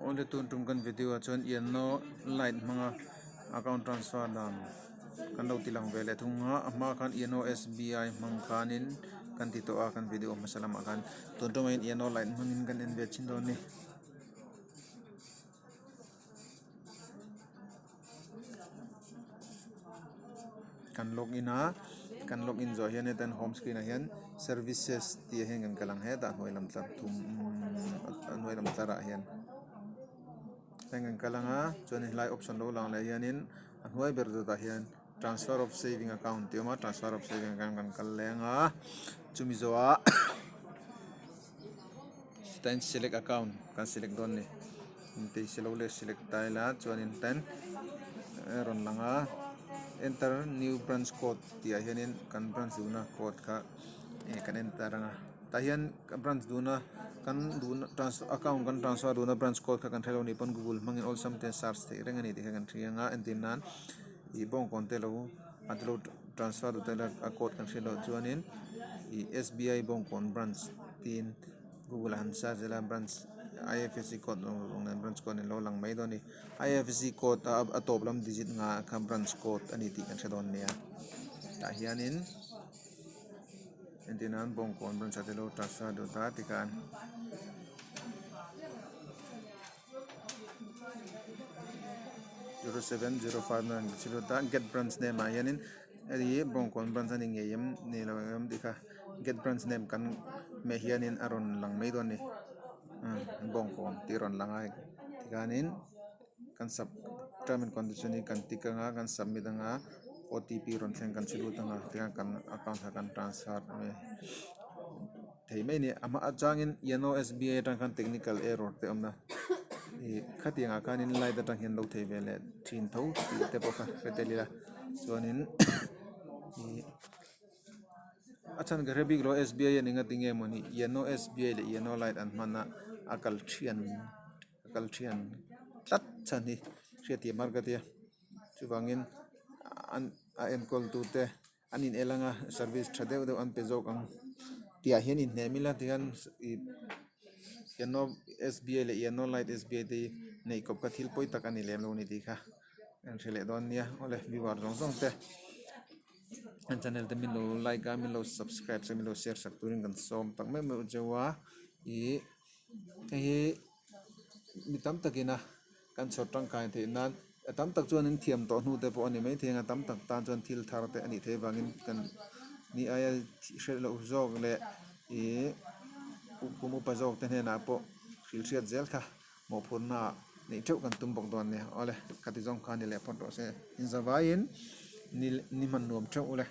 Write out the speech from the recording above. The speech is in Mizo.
Awle tun tum kan video ah chuan ianno light hmanga account transfer dan kan lo ti lang ve leh thung a a hma khan ianno S B I hmang khanin kan ti tawh a kan video hmasa lamah khan tun tumah hian ianno light hmangin kan en ve chhin dawn a ni. Kan log in a kan log in zawh hian hetiang home screen ah hian services tih ah hian kan kal ang hetah hnuai lam tlar thum a hnuai lam tlar ah hian heng kan kal ang a chuan helai option lo lang leh hianin a hnuai ber dawtah hian transfer of saving account tih a awm a transfer of saving account kan kal leh ang a chumi zawhah Chutain select account kan select dawn a ni intei silo leh select ta ila chuanin ten a rawn lang a enter new branch code tih ah hianin kan branch duhna code kha ih kan enter ang a tah hian branch duhna kan duhna account kan transfer duhna branch code kha kan hrelo anih pawn google hmangin awlsam te search theih reng a ni tih kha kan hria ang a entir nan ih bawngkawn te lo a te lo transfer duh ta ila a code kan hriat loh chuanin ih S B I bawngkawn branch tiin google ah han search ila branch I F S C code nen branch code nen lo lang mai dawn a ni I F S C code a a tawp lam digit nghah kha branch code a ni tih kan hre dawn nia tah hianin entir nan bawngkawn branch ah te lo transfer duh ta tikhan. 0705 get branch name ah hianin hei hi bawngkawn branch a ni ngei em ni lo em tih kha get branch name kan hmeh hianin a rawn lang mai dawn a ni bawngkawn tih a rawn lang a tikhanin kan sub term and condition hi kan tick anga kan submit anga O T P rawn thleng kan chhe lut anga tikhan kan account kha kan transfer mai thei mai a ni a hma atangin YONO S B I atang khan technical error te a awm a ih khatiang ah khanin light atang hian lo thei ve leh thin tho tih te pawh kha hre tel ila chuanin ih a chhan ka hre bik lo S B I hian engati nge mawni YONO S B I leh YONO light an hman a a kal thian a kal thian tlat chhan hi hriatthiam har ka tia chuvangin an a enkawl tute. An in el anga service tha deuh deuh an pe zawk ang tih ah hian inhnem ila tihian ih YONO S B I leh YONO lite S B I te hi neih kawp kha thil pawi tak a ni lem lo a ni tih kha an hre leh dawn nia awle viewer zawng zawng te an channel te min lo like a min lo subscribe sak min lo share sak turin kan sawm tak meuh meuh cheu a ih hei hi mi tam takin a. Kan chhawr tangkai theih nan a tam tak chuan in thiam tawh hnu te pawh a ni mai thei ang a tam tak tan chuan thil thar te a nih theih avangin kan ni aia hriat loh zawk leh ih kum upa zawk te hnenah pawh hrilh hriat zel kha mawhphurhna ah neih theuh kan tum bawk dawn nia awle khati zawng kha ni leh phawt rawh se inzavaiin ni ni hman nuam theuh ule.